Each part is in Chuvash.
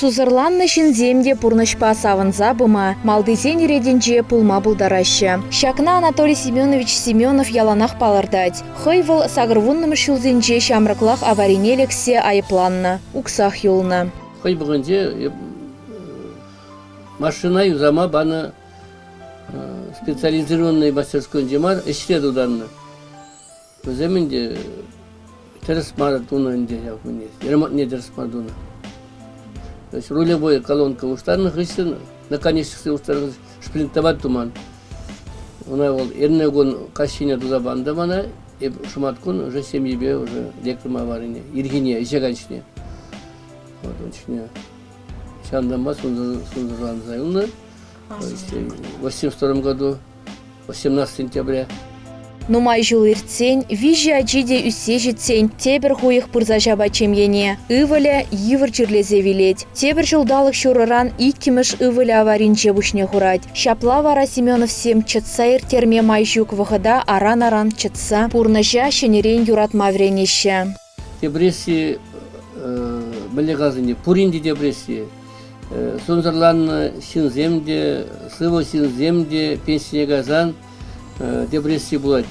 Сусӑрланнӑ ҫынсем те пурнӑҫпа савӑнса пыма, малтисен ретӗнче пулма пултараҫҫӗ. Ҫакна Анатолий Семенович Семенов яланах палӑртать. Хӑй вӑл 80-мӗш ҫулсенче ҫамрӑклах аварине лексе айӑпланнӑ, уксах юлнӑ. Хӑй вӑхӑтӗнче машина юсама панӑ специализированнӑй мастерскойӗнче мар, ӗҫре тутарнӑ. Вӗсем ӗнтӗ тӗрӗс мар тунӑ ӗнтӗ ҫав кунне, ремонтне тӗрӗс мар тунӑ. То есть рулевой колонка улӑштарнӑ хыҫҫӑн наконечниксене улӑштарнӑ шплинтовать туман. Ӑна вӑл эрне кун каҫхине туса панӑ та мана, эп шӑмат кун уже ҫемйипе уже лекрӗм аварине, ирхине, ӗҫе кайиччине. Вот ун чухне ҫавӑнтанпа сунсӑрланса юлнӑ. В 82 году 18 сентября. Нумай ҫул иртсен, виҫӗ ачи те ӳссе ҫитсен тепӗр хуйӑх пырса ҫапать ҫемьене. Ывӑлӗ йывӑр чирлесе вилет. Тепӗр ҫулталӑк ҫурӑран иккӗмӗш ывӑлӗ аваринче пуҫне хурать. Ҫапла вара Семеновсем чӑтса ирттерме май ҫук вӑхӑта аран-аран чӑтса пурнӑҫа ҫӗнӗрен юратма вӗренеҫҫӗ. Депресси мӗнле калас пурин те депресси. Сунсӑрланнӑ ҫынсем те, сывӑ ҫынсем те пенсине кайсан депресси пулать.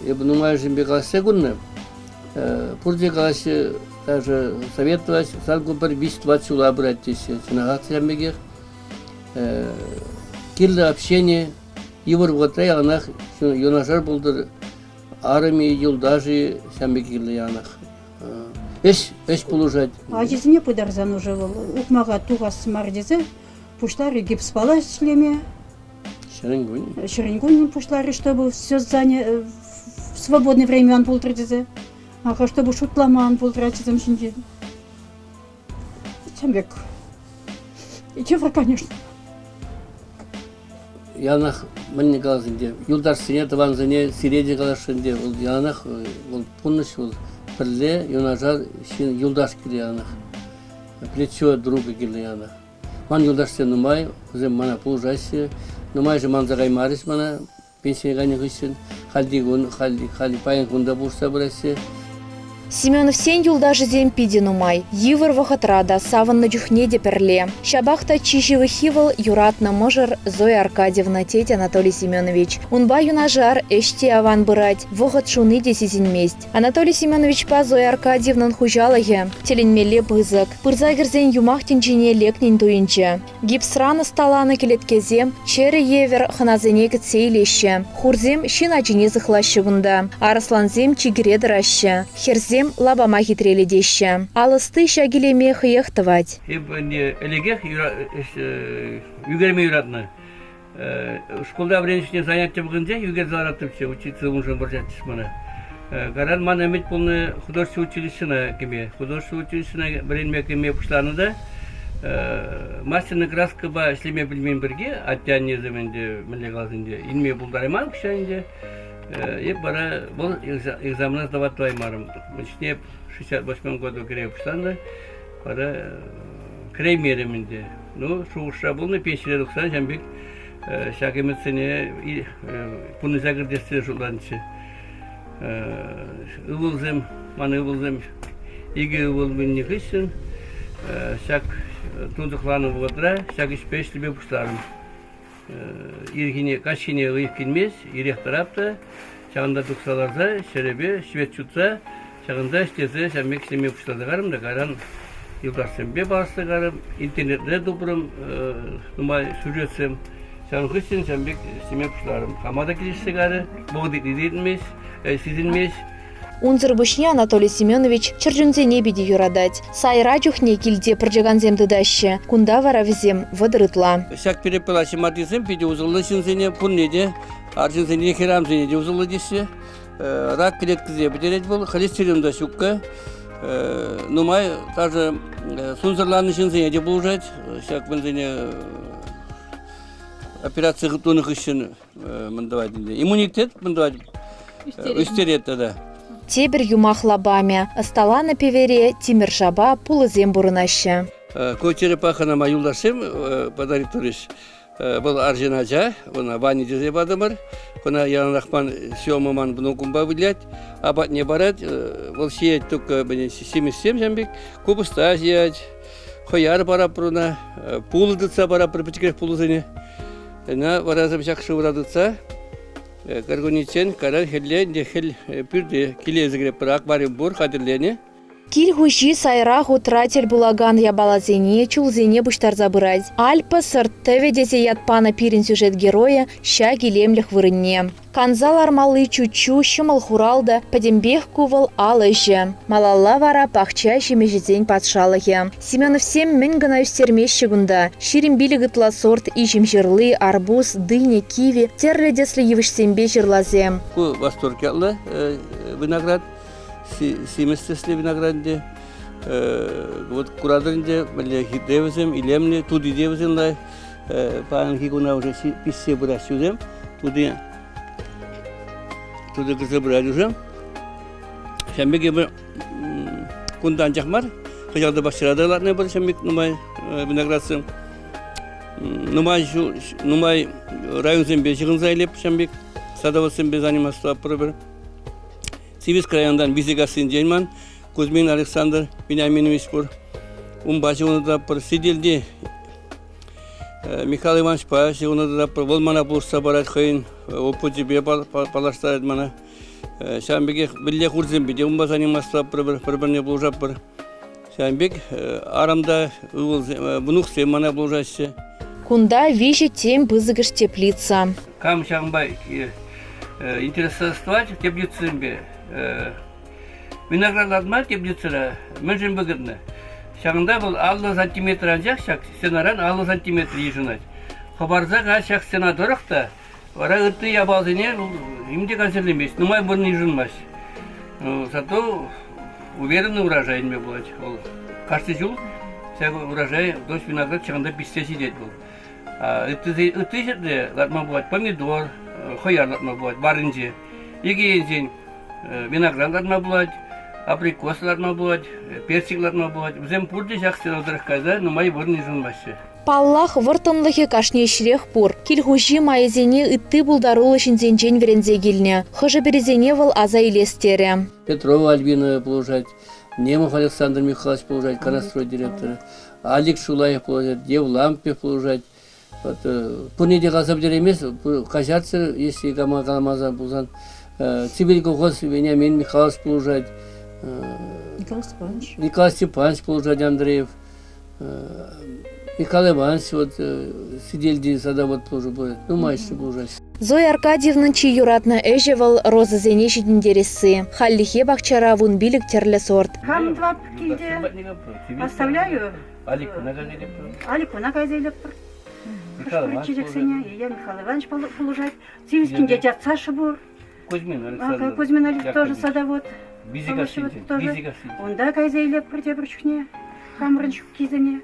Эпӗ нумайӑшӗнпе калаҫса курнӑ. Пурте калаҫҫӗ, даже совет тӑваҫҫӗ, сан ку пӗр виҫ-тӑват ҫула пырать теҫҫӗ. Чӑнахах ҫавӑн пекех. Кирлӗ общение йывӑр вӑхӑтра яланах юнашар пултӑр. Арӑмӗ, юлташӗ ҫавӑн пек кирлӗ яланах. Ӗҫ, ӗҫ пулӑшать. Ачисене пытарсан уже вӑл ухмаха тухас мар тесе пуҫларӗ гипспала ӗҫлеме. Ҫӗрӗн-кун. Ҫӗрӗн-кунӗн пуҫларӗ, чтобы все здание в свободное время ан пултӑр тесе. Ага, чтобы шутлама ан пултӑр ачисем ҫинчен. Тем пек. Йывӑр, конечно. Яланах мӗн калас ӗнтӗ, юлташсене, тӑвансене сире те каласшӑн ӗнтӗ, вӑл яланах вӑл пурнӑҫ вӑл пӗрле юнашар ҫын юлташ кирлӗ яланах. Плечо друга кирлӗ яланах. Ман юлташсем нумай, вӗсем мана пулӑшаҫҫӗ. Нумайӑшӗ манса каймарӗҫ мана. Пенсие кайнӑ хыҫҫӑн хальхи кун, халь паян кун та пулӑшса пыраҫҫӗ. Семеновсен юлташӗсем питӗ нумай. Йывӑр вӑхӑтра та, савӑннӑ чухне те пӗрле. Ҫапах та чи ҫывӑххи вӑл юратнӑ мӑшӑр Зоя Аркадьевна, тет Анатолий Семенович. Унпа юнашар ӗҫ те аван пырать, вӑхӑт шуни те сисӗнмест. Анатолий Семеновичпа Зоя Аркадьевнӑн хуҫалӑхӗ тӗлӗнмелле пысӑк. Пырса кӗрсен юмах тӗнчине лекнӗн туйӑнчӗ. Гипсран ӑсталанӑ кӗлеткесем чӗрӗ евӗр хӑнасене кӗтсе илеҫҫӗ. Хурсем ҫын ачине сыхлаҫҫӗ кунта. Арӑслансем чикӗре тӑраҫҫӗ. Хӗрсем лапама хитрелетеҫҫӗ. Алӑсти ҫак илеме хӑех тӑвать. Эп ӗнтӗ ӗлӗкех ӳкерме юратнӑ. Шкулта вӗреннӗ чухне заняти вӑхӑтӗнче ӳкерсе лараттӑмччӗ, учитель уншӑн вӑрҫатчӗҫ мана. Кайран ман ӗмӗт пулнӑ художество училищӑна кӗме. Художество училищӑна вӗренме кӗме пуҫланӑ та масляный краскӑпа ӗҫлеме пӗлмен пирки атте-аннесем ӗнтӗ мӗнле калас ӗнтӗ илме пултарайман укҫа ӗнтӗ. Эп вара вӑл экзамена сдавать тӑваймарӑм. Чухне 68 году кӗре пуҫланӑ. Вара кӗреймерӗм ӗнтӗ. Ну, шухӑшра пулнӑ, пенсире тухсан ҫавӑн пек ҫак ӗмӗтсене пурнӑҫа кӗртес тесе шутланӑччӗ. Ывӑлсем, ман ывӑлсем икӗ ывӑл вилнӗ хыҫҫӑн ҫак тунсӑхланӑ вӑхӑтра ҫак ӗҫпе ӗҫлеме пуҫларӑм. Ирхине, каҫхине ыйӑх килмест, ирех тӑрап та ҫавӑнта тухса ларса ҫӗрӗпе ҫвет ҫутса ҫакӑнта ӗҫлесе ҫав пек ӗҫлеме пуҫласа карӑм та кайран юлташсемпе паллашса карӑм, интернетре тупрӑм нумай сюжетсем. Ҫавӑн хыҫҫӑн ҫавӑн пек ӗҫлеме пуҫларӑм. Хама та килӗшсе карӗ, вӑхӑт иртмест, сисӗнмест. Унсӑр пуҫне Анатолий Семенович чӗрчунсене питӗ юратать. Сайра чухне килте пӑрчӑкансем тытаҫҫӗ. Кунта вара вӗсем 30 ытла. Ҫак перепела ҫӑмартисем питӗ усӑллӑ ҫынсене пурне те, арҫынсене, хӗрарӑмсене те усӑллӑ теҫҫӗ. Рак клеткисене пӗтерет вӑл, холестерин та ҫуккӑ. Нумай даже сунсӑрланнӑ ҫынсене те пулӑшать. Ҫак вӗсене операци тунӑ хыҫҫӑн мӗн тӑвать ӗнтӗ? Иммунитет мӗн тӑвать? Ӳстерет тата. Тепӗр юмах лапамӗ. Ӑсталанӑ пӗвере тимӗр шапа пулӑсем пурӑнаҫҫӗ. Ку черепахӑна ма юлташсем подарить турӗҫ. Вӑл арҫын ача, ӑна Ваня тесе патӑмӑр. Кӑна яланах ман Сема ман внукумпа вылять, апатне парать. Вӑл ҫиет только симӗссем ҫам пек, купӑста ҫиет. Хӑяр паратпӑр ӑна, пулӑ тытса паратпӑр пӗчӗкрех пулӑсене. Ӑна вара ҫак шывра тытса кӗркуннеччен кайран хӗлле ӗнтӗ хӗл пӳрте киле илсе кӗретпӗр. Аквариум пур, хатӗрленӗ. Кил хуҫи сайра хутра тӗл пулакан япаласене, чулсене пуҫтарса пырать. Альпа сӑрт тӑвӗ тесе ят панӑ пирӗн сюжет геройӗ ҫак илемлӗх вырӑнне. Канса лармалли чуччу, ҫӑмӑл хуралтӑ пӗтӗмпех ку вӑл ал ӗҫӗ. Малалла вара пахча ҫимӗҫӗсен патшалӑхӗ. Семеновсем мӗн кӑна ӳстермеҫҫӗ кунта. 25 ытла сорт иҫӗм ҫырли, арбуз, дыня, киви, тӗрлӗ тӗслӗ йывӑҫсемпе ҫырласем. Ку Восторг ятлӑ виноград. Симӗс тӗслӗ виноград ӗнтӗ. Вот куратӑр ӗнтӗ, мӗнле хитре вӗсем, илемлӗ, тути те вӗсен лайӑх. Паянхи куна уже пиҫсе пыраҫҫӗ вӗсем. Тути тути кӗрсе пырать уже. Ҫавӑн пек эпир кунта анчах мар, кӑҫал та пахчара та лартнӑ пӗр ҫавӑн пек нумай виноградсем. Нумай ҫул, нумай районсемпе ҫыхӑнса илеп ҫавӑн пек садоводсемпе заниматься пӗр-пӗр. Цивильск районтан Висикассинчен ман Кузьмин Александр Вениаминович пур. Унпа ҫыхӑннӑ тӑратпӑр. Сителти Михаил Ивановичпа ҫыхӑннӑ тӑратпӑр. Вӑл мана пулӑшса парать, хӑйӗн опычӗпе паллаштарать мана. Ҫавӑн пекех вӗлле хурсемпе те унпа заниматься тӑватпӑр, пӗр-пӗрне пулӑшатпӑр. Ҫавӑн пек арӑм та, ывӑлсем, внуксем мана пулӑшаҫҫӗ. Кунта виҫӗ тем пысӑкӑш теплица. Кам ҫавӑнпа интересовать теплицӑсемпе виноград лартма теплицӑра мӗншӗн пӗкӗрнӗ? Ҫакӑнта вӑл 50 сантиметр анчах ҫак стенаран 50 сантиметр йышӑнать. Хӑпарса каҫ ҫак стена тӑрӑх та вара ытти япаласене ним те кансӗрлемест, нумай вырӑн йышӑнмасть. Зато уверенный урожай илме пулать вӑл. Кашни ҫул ҫак урожай, то есть виноград ҫакӑнта пиҫсе ҫитет вӑл. Ытти ҫӗрте лартма пулать помидор, хӑяр лартма пулать варринче. Икӗ енчен виноград лартма пулать, абрикос лартма пулать, персик лартма пулать. Вӗсем пурте ҫак стена тӑрӑх кайса нумай вырӑн йышӑнмаҫҫӗ. Паллах, вӑрттӑнлӑхӗ кашни ӗҫрех пур. Кил хуҫи майӗсене ытти пултаруллӑ ҫынсенчен вӗренсе килнӗ. Хӑшӗ-пӗрисене вӑл аса илес терӗ. Петрова Альбина пулӑшать, Немов Александр Михайлович пулӑшать, Канашстрой директорӗ. Алик Шулаев пулӑшать, Евлампьев пулӑшать. Вот, пурне те каласа пӗтереймест, каҫарччӑр, если кама каламасан пулсан. Цивиль колхоз Вениамин Михайлович пулӑшать. Николай Степанович. Николай Степанович пулӑшать Андреев. Николай Иванович вот сиделти садовод тоже будет. Нумайӑшӗ пулӑшать. Зоя Аркадьевнӑн чи юратнӑ ӗҫӗ вӑл розӑсене ҫитӗнтересси. Хальлӗхе пахчара 15 тӗрлӗ сорт. Хам тӑвап килте оставляю. Аликона кайса илетпӗр. Хӑш-пӗр чечексене я Михаил Иванович пулӑшать. Цивильскинче дядь Саша пур. Кузьмин Александр. Кузьмин Александр тоже садовод. Тоже. Унта кайса илетпӗр тепӗр чухне хамӑрӑн ҫуккисене.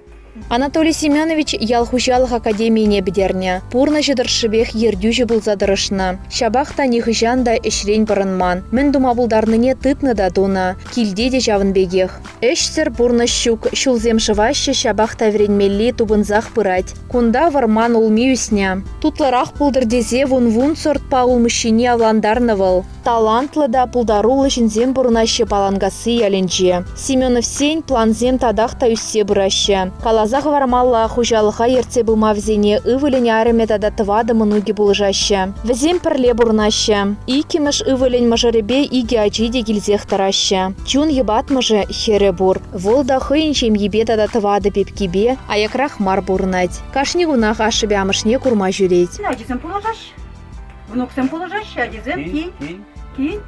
Анатолий Семенович ял хуҫалӑх академине пӗтернӗ. Пурнӑҫӗ тӑршшӗпех ертӳҫӗ пулса тӑрӑшнӑ. Ҫапах та нихӑҫан та ӗҫрен пӑрӑнман. Мӗн тума пултарнине тытнӑ та тунӑ. Килте те ҫавӑн пекех. Ӗҫсӗр пурнӑҫ ҫук. Ҫулсем шӑваҫҫӗ, ҫапах та вӗренмелли тупӑнсах пырать. Кунта вӑрман улми ӳснӗ. Тутлӑрах пултӑр тесе вун-вун сортпа улмуҫҫине авлантарнӑ вӑл. Талантлӑ та пултаруллӑ ҫынсем пурӑнаҫҫӗ Паланкасси ялӗнче. Семеновсен плансем татах та ӳссе пыраҫҫӗ. Каласа хӑвармалла, хуҫалӑха ертсе пыма вӗсене ывӑлӗн арӑмӗ тата тӑватӑ мӑнукӗ пулӑшаҫҫӗ. Вӗсем пӗрле пурӑнаҫҫӗ. Иккӗмӗш ывӑлӗн мӑшӑрӗпе икӗ ачи те килсех тӑраҫҫӗ. Чун йӑпатмӑшӗ хӗрӗ пур. Вӑл та хӑйӗн ҫемйипе тата тӑватӑ пепкипе аякрах мар пурӑнать. Кашни кунах ашшӗпе амӑшне курма ҫӳрет. Ачисем пулӑшаҫҫӗ. Внуксем пулӑшаҫҫӗ, ачисем кин, кин.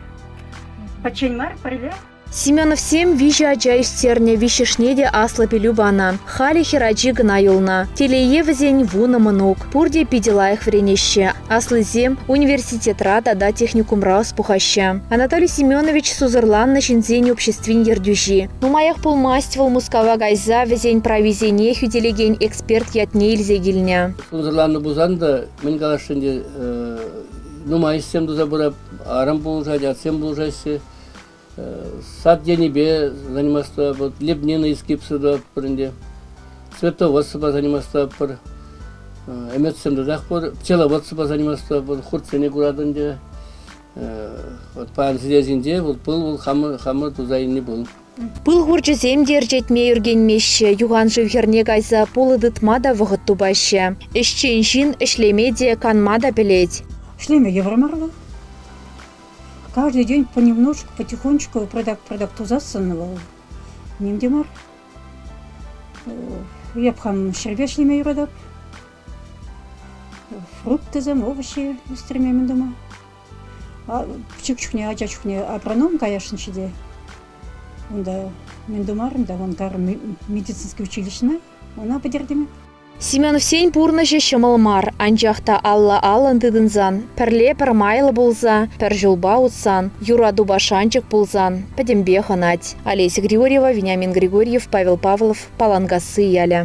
Пӗччен мар, пӗрле. Семеновсем виҫӗ ача ӳстернӗ, виҫҫӗшне те аслӑ пӗлӳ панӑ. Халӗ хӗрачи кӑна юлнӑ. Телее вӗсен вунӑ мӑнук. Пурте питӗ лайӑх вӗренеҫҫӗ. Аслисем университетра тата техникумра ӑс пухаҫҫӗ. Анатолий Семенович сусӑрланнӑ ҫынсен обществин ертӳҫи. Нумаях пулмасть вӑл Мускава кайса вӗсен прависене хӳтӗлекен эксперт ятне илсе килнӗ. Сусӑрланнӑ пулсан та мӗн каласшӑн ӗнтӗ, нумай ӗҫсем туса пырап, арӑм пулӑшать, атьсем пулӑшаҫҫӗ. Сад енӗпе заниматься вот лепнина из гипса тӑватпӑр ӗнтӗ. Цветоводствопа заниматься тӑватпӑр. Ӗмӗтсем татах пур. Пчеловодствопа заниматься тӑватпӑр. Хуртсене куратӑн ӗнтӗ. Вот паян сӗтел ҫинче вӑл пыл, вӑл хамӑр, хамӑр туса илни пыл. Пыл хурчӗсем те ӗрчетме ӳркенмеҫҫӗ, юхан шыв хӗрне кайса пулӑ тытма та вӑхӑт тупаҫҫӗ. Ӗҫчен ҫын ӗҫлеме те, канма та пӗлет. Ӗҫлеме йывӑр мар вӑл. Каждый день понемножку, потихонечку пӑртак-пӑртак тусассӑн вӑл ним те мар. Эп хам ҫӗрпе ӗҫлеме юратап. Фруктысем, овощи ӳстерме мӗн тума. Пӗчӗк чухне, ача чухне агроном каясшӑнччӗ те. Унта мӗн тумарӑм та, вон медицинский училищӗна ӑна пӗтертӗм. Семеновсен пурнӑҫӗ ҫӑмӑл мар, анчах та алла-аллӑн тытӑнсан, пӗрле пӗр майлӑ пулса, пӗр ҫулпа утсан, юратупа шанчӑк пулсан пӗтӗмпех ӑнать. Олеся Григорьева, Вениамин Григорьев, Павел Павлов, Паланкасси ялӗ.